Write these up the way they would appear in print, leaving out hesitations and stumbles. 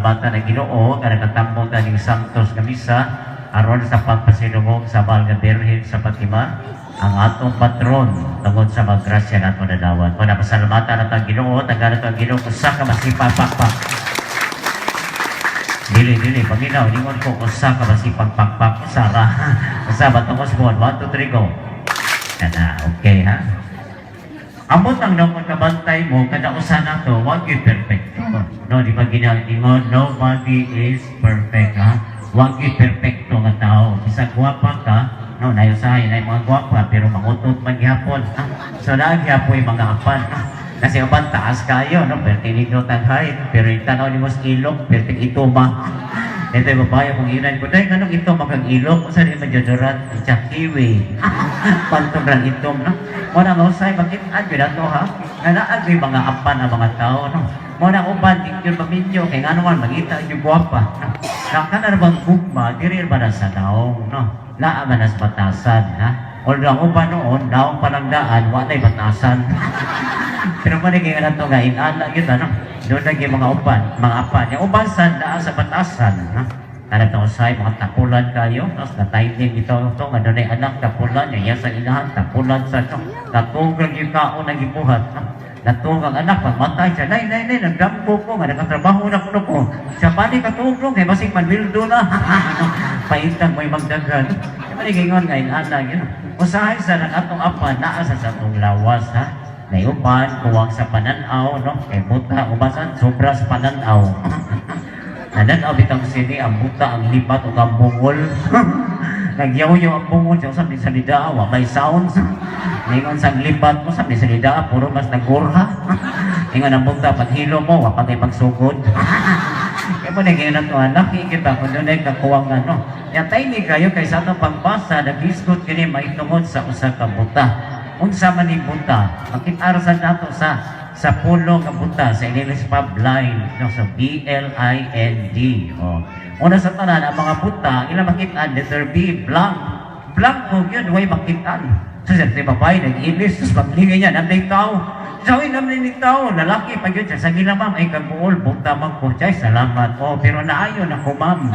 Pasalamatan ang Ginoo nga nakatambong ta ning Santos nga misa aron sa pagpasidungog sa Mahal nga Birhen sa Fatima, ang atong patron, tungod sa maggrasya nato nadawat. Mao na pasalamatan nato ang Ginoo, tagaan nato ang Ginoo usa ka masipag pakpak. Dili, dili, paminaw, ningon ko usa ka masipag pakpak, usa ra. Usa ba tungos mo? 1, 2, 3, go. Kana, okay ha? Amot ang nang kabantay mo, kada usa nato, wag gyud perfecto. No, di ba ginaingon, nobody is perfect, ha? Wag gyud perfecto nga tao. Bisag gwapa ka, no, nayusahay na yung mga gwapa, pero mangutot man gihapon. Ha? So, naa gihapoy mga apan. Ha? Kasi uban taas kayo, no? Pero tinigno taghay, pero yung tanaw ni mo sa ilong, pero ituma. Ito yung babae kung ilan ko, dahil kanong ito makag ilong, kung saan yung deodorant, siya kiwi. Pantog lang itom, no? Mo na mausay, makit-an yun ato, ha? Nga naag may mga apan ang mga tao, no? Mo na uban, di yun maminyo, kay nga naman, magita yung gwapa, no? Ka na bang gugma, diri ba na sa naong, no? Naa man na sa batasan, ha? Although ang uban noon, naong palang daan, wa na'y batasan. Pero mo naging ano to nga, inana yun, ano? Doon lagi mga uban, mga apan. Yung uban sa daan sa batasan, ha? Kanang usay, mga tapulan kayo, tapos na-timing ito, ito, nga doon ay anak, tapulan, yung sa inahan, tapulan sa ito. Natungag yung kaon ang gibuhat, no? Natungag anak, pagmatay siya, "Nay, nay, nay, nagdamgo ko, nga nakatrabaho na kuno ko." Siya, "Pani katugong, kay basig manwildo na." Paintang mo'y magdaghan. Di ba naging nga inana, yun. Usahay sa nang atong apan, naa sa atong lawas, ha? Nayupan, kuwang sa pananaw, no? Kay buta, ubasan, sobra sa pananaw. Nananaw bitang sini, ang buta, ang lipat, o ang bungol. Nagyaw-yaw ang bungol, siya usap di sa lidaa, wa may sounds. Ningon sa lipat mo, sabi sa lidaa, puro mas nagurha. Ingon ang buta, paghilo mo, wa pa kay pagsugod. Kaya mo naging na to, laki kita kung doon ay kakuwang ano. Yatay ni kayo kay sa atong pagbasa, naghisgot kini maitungod sa usa ka buta. Unsa man ni buta? Makita sa nato sa pulo nga buta, sa English pa blind, no? So B L I N D. Oh. Una sa tanan ang mga buta, ila makita letter B, blank. Blank mo yun, way makitaan. So sa babae nag-ilis, tapos paglingay niya, nanday tao. Sabi naman ni tao, lalaki pag yun siya, sige na ma'am, ay kabuol, buta man ko, Chay, salamat. Oh, pero naayon ako, ma'am.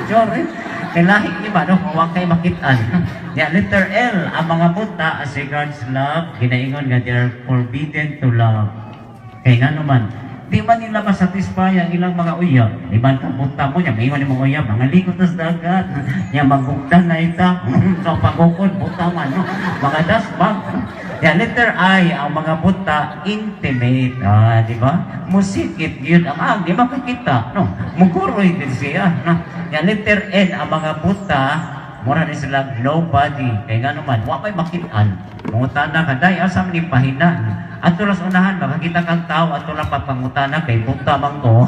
Sorry. Kay lahi iba, no? Huwag kay makitaan. Ya, letter L, ang mga buta, as regards love, ginaingon nga they are forbidden to love. Kay nga naman, di man nila masatisfy ang ilang mga uyab. Di man ka buta mo niya, may ingon mong uyab, mga likot sa dagat. Niya magugdan na ita. So pagukod, buta man, no? Mga dasbag. Ya, letter I, ang mga buta, intimate. Ah, di ba? Musikit yun ang ang, di makakita, no? Muguroy din siya, no? Ya, letter N, ang mga buta, mura ni sila nobody. Kaya nga naman, wa may makitaan. Mangutana ka, "Day, asa man ni pahina?" Ato lang sa unahan, makakita kang tao, ato lang papangutana, kay buta man ko.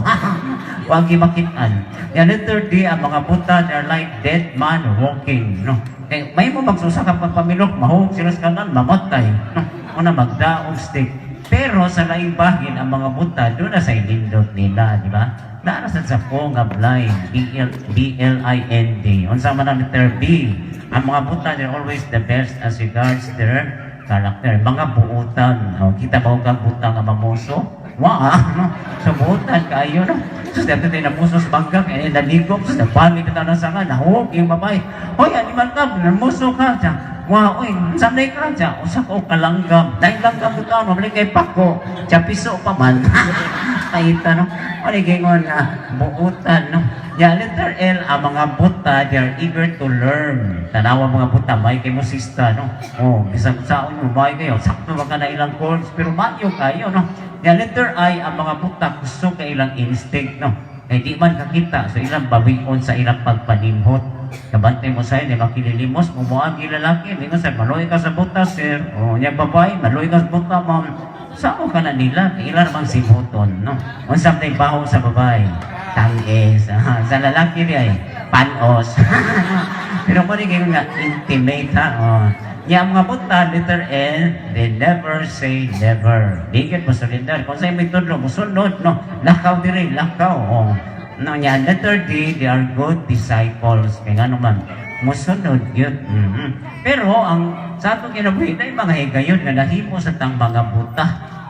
Wag makitaan. Ya, letter D, ang mga buta, they're like dead man walking, no? Kay may mo magsusa ka pagpamilok, mahog sila sa kanan, mamatay. No? Una magdaog stick. Pero sa laing bahin, ang mga buta, doon na sa ilindot nila, di ba? Naa sa po nga blind, B-L, B-L-I-N-D. Unsa man ang letter B? Ang mga buta, they're always the best as regards their character. Mga buutan. O, kita ba kang buta nga mamuso? Wa, no? So, buutan kayo, no? So, dito tayo namuso sa bangga, kaya naligo, so, napamit na na sa nga, nahug yung babae. "Hoy, animal ka, namuso ka." Siya, "Wa, oy, sanay ka." Siya, "Usa ko kalanggam." Dahil langgam mo ka, mabalik kay pako. Siya, piso pa man. Paita, no? O, gingon nga, buutan, no? Ya, letter L, ang mga buta, they are eager to learn. Tanawa mga buta, may kay mo sista, no? Oh, bisag saon mo, may kayo, sakto ba ka na ilang course, pero mayo kayo, no? Ya, letter I, ang mga buta, gusto kay ilang instinct, no? Kay di man kakita, so ilang bawion sa ilang pagpanimhot. Kabantay mo sa'yo, di makililimos, mumuagi lalaki, mingon sa, "Maluoy ka sa buta, sir." O, niya babae, "Maluoy ka sa buta, ma'am." Sao ka na nila? Kay ilan namang simuton, no? Unsa may baho sa babae? Tangis. Ah, sa lalaki di ay panos. Pero kung nga intimate, ha? Oh. Ya, mga buta, letter N, they never say never. Digit mo surrender. Kung sa'yo may tudlo, musunod, no? Lakaw diri, lakaw. Oh. No, nya, letter D, they are good disciples. Kaya nga naman, musunod yun. Pero, ang sa atong kinabuhi, ay mga higayon nga nahimo sa tang mga buta.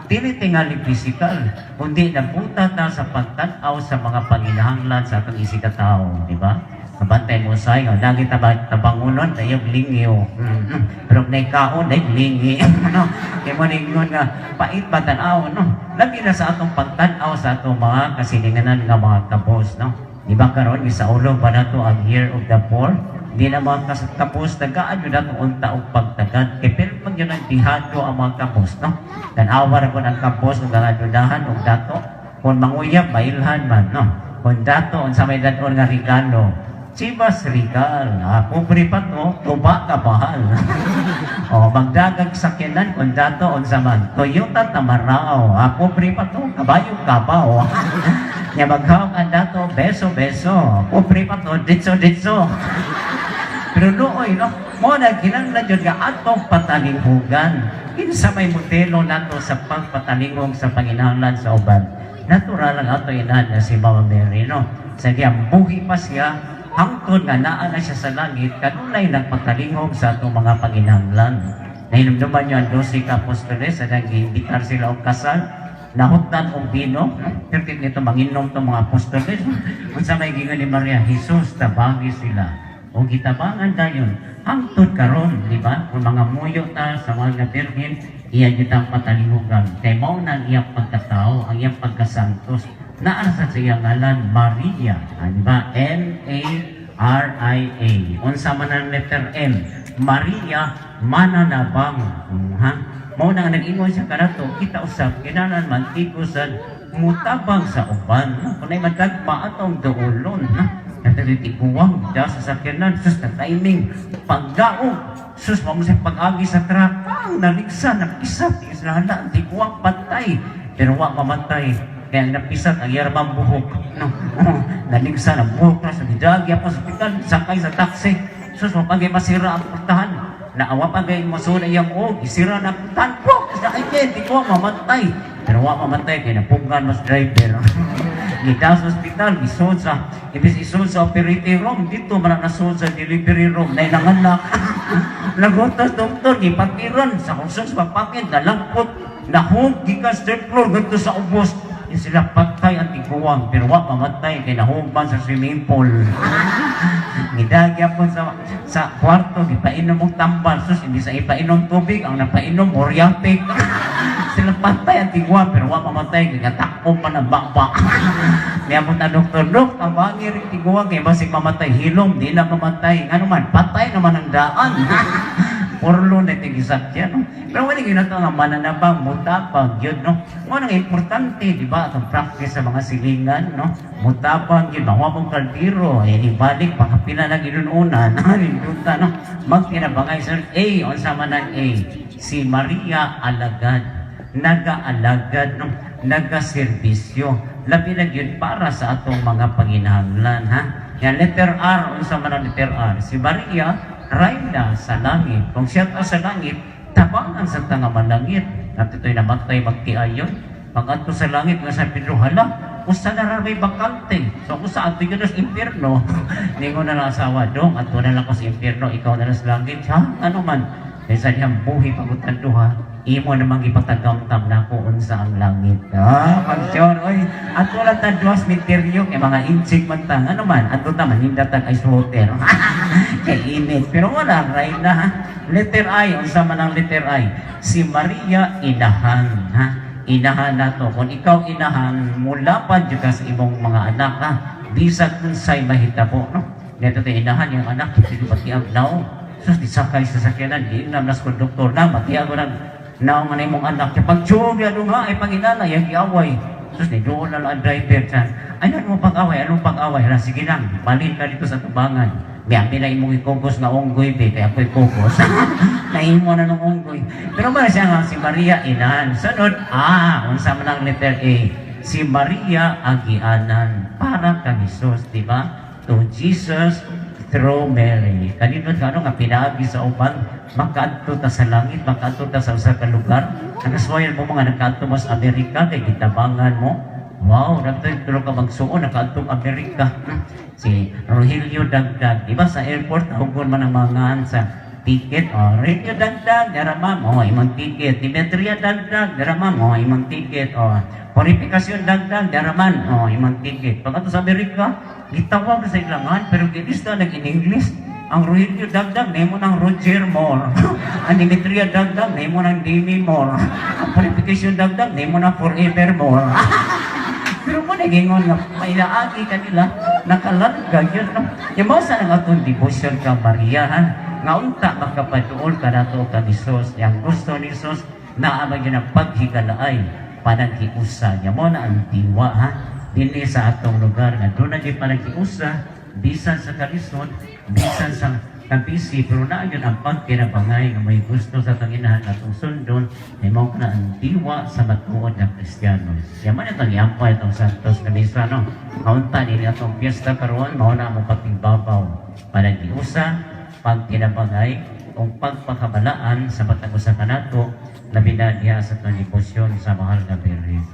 Dili tingali physical, kundi nabuta ta sa pagtan-aw sa mga panginahanglan sa atong isigkatawo, di ba? Kabantay mo sa nga lagi tabangunon dayog lingyo. Pero kung kaon dayog lingi, no? Kay mo ningon nga pait ba tan-aw, no? Labi na sa atong pagtan-aw sa atong mga kasilinganan nga mga kabos, no? Di ba karon gisaulog ba nato ang Year of the Poor? Di na mga kapos tagaan yun nato unta og pagtagad. Kay pero pag yun ang dihado ang mga kapos, no? Tan-awa ra kon ang kapos ug ang adunahan og dato. Kung manguyab, mailhan man, no? Kung dato, unsa may dadon nga regalo? Chivas Regal. Ah, pobre pa to, tuba ka bahal. O, magdagag sakyanan kung dato unsa man? Toyota Tamaraw. Ah, pobre pa to, kabayo kabaw. Nya maghawak ang dato, beso beso. Pobre pa to, ditso ditso. Pero nooy, no? Mo na kinahanglan yun nga atong patalinghugan. Kinsa may modelo nato sa pagpatalingog sa panginahanglan sa uban? Natural ang ato inahan nga si Mama Mary, no? Sa diyang buhi pa siya, hangtod nga naa na siya sa langit, kanunay nagpatalingog sa atong mga panginahanglan. Nahinumduman niyo ang 12 ka apostoles sa nag-imbitar sila og kasal, nahutdan og bino, no? Pertit nito manginom tong mga apostoles. Unsa may gingon ni Maria? "Jesus, tabangi sila." O gitabangan dayon hangtod karon, di ba? Kung mga muyo ta sa mga birhen, iya kitang patalingugan. Kay mao na ang iyang pagkatao, ang iyang pagkasantos. Naa sa iyang ngalan Maria, ah, di ba? MARIA. Unsa man ang letter M? Maria mananabang. Ha? Mao na nga nag-ingon siya kanato, kita usab kinahanglan man tigusad mutabang sa uban. No? Kung ay magkagma atong duolon, no? Natatitiguang, da sa sakyanan, sus, na timing, pagdaog, sus, mo sa pag-agi sa truck, ang naligsa, napisat, isla, tiguang patay, pero wa mamatay. Kaya ang napisat, ang yarmang buhok, no? Naligsa, ang buhok na sa gidagi, ako sa ospital, sakay sa taxi, sus, mapagay masira ang putahan, naawa pa gay masuna iyang og, isira na putahan, po, sa ay, di ko mamatay. Pero wa mamatay, kaya napugan mas driver. Gida sa ospital, isod sa, ibis isod sa operating room, dito man nasod sa delivery room, na nanganak. Nagutos doktor, gipatiran, sa kusog sa pagpakit, nalangkot, nahug, gikan sa third floor, ganito sa ubos. Yung sila patay ang tiguang, pero wa mamatay, kay nahugman sa swimming pool. Gidagya po sa kwarto, gipainom og tambal, sus, hindi sa ipainom tubig, ang napainom, Oriatic. Sila patay ang tiguang, pero wa mamatay, kay katakom man ang baba. Niabot na doktor, "Dok, tabangi rin tiguang, kay basig mamatay, hilom, di na mamatay." Ano man, patay naman ang daan. Porlo na tigisakyan, no? Pero wala yun ito nga mananabang, mutabang, yun, no? Mo nang importante, di ba, atong practice sa mga silingan, no? Mutabang, yun, mawa mong kaldero, eh, ibalik, pakapila na ginununan, ninduta, no? Magtinabangay sa A, unsa man ang A? Si Maria alagad, nagaalagad, no? Nagaserbisyo. Labi na yun para sa atong mga panginahanglan, ha? Yan, letter R, unsa man ang letter R? Si Maria, rayna sa langit. Kung siya ta sa langit, tabangan sa tanga malangit. At ito'y namatay magtiayon. Pag sa langit nga sa Pedro, "Hala, usa na ra may bakante. So kung sa ato yun sa impyerno." Ningon na lang asawa, "Dong, ato na lang ko sa impyerno, ikaw na lang sa langit." "Ha? Ano man?" Kaya sa dihang buhi pagutan duha, imo namang ipatagamtam na ko unsa ang langit. Ah, pagsyon, oy. Ato lang ta duha sa misteryo, kay mga inchik man ta. Ano man, ato ta manindatag ice water. Kay init. Pero wala, right na ha. Letter I, unsa man ang letter I? Si Maria inahan, ha? Inahan nato. Kung ikaw inahan, mula pa jud ka sa imong mga anak, ha? Bisag unsay mahitabo, no? Neto tayo inahan yung anak, hindi patiag naong. Sus, di sakay sa sakyanan, di na nas konduktor na, matiag ko nang naong na imong anak. Kaya pag tiyog, ano nga, ay panginana, yung giaway. Sus, ni doon na lang ang driver dyan. "Ay, ano mo pag-away? Anong pag-away?" "Hala, sige lang, balin ka dito sa tubangan. May na imong ikugos nga unggoy, be, kaya ako'y kugos." Naimo na nung unggoy. Pero ba siya nga, si Maria inahan. Sunod, ah, unsa man ang letter A? Si Maria agianan para kang Jesus, di ba? To Jesus through Mary. Kanino ka ano nga pinaagi sa uban, makaadto ta sa langit, makaadto ta sa usa ka lugar. Nakaswayan mo mga nakaadto mo sa Amerika kay gitabangan mo. Wow, nagtoy tulo ka magsuon nakaadto Amerika. Si Rogelio Dagdag, di ba sa airport hugon man ang mga sa Ticket, oh, Rogelio Dagdag, dara ma'am, oh, imong ticket. Demetria Dagdag, dara ma'am, oh, imong ticket, oh. Purificacion Dagdag, dara man, oh, imong ticket. Pag ato sa Amerika, gitawag sa ilangan, pero gilista nag in English. Ang Rogelio Dagdag, name ng Roger Moore. Ang Demetria Dagdag, name ng Demi Moore. Ang Purification Dagdag, name ng Forever More. Pero mo nagingon nga mailaagi kanila, nakalarga yun. No? Yung mo sa nang atong devotion ka Maria, ha? Nga unta makapaduol ka nato ka ni Jesus. Yang gusto ni Jesus, naa man yun ang paghigalaay, panaghiusa. Niya mo na ang diwa, ha? Dinhi sa atong lugar nga doon na panaghiusa, bisan sa kalisod, bisan sa kabisi, pero na yun ang pagkinabangay nga may gusto sa tanginahan atong sundon, ay mao na ang diwa sa matuod nga Kristiyano. Siya man itong iampay itong Santos na misa, no? Kaunta nini atong piyesta karon, mao na ang patigbabaw. Panaghiusa, pagkinabangay, o pagpakabalaan sa matag usa kanato, labi na diha sa atong debosyon sa mahal nga Birhen.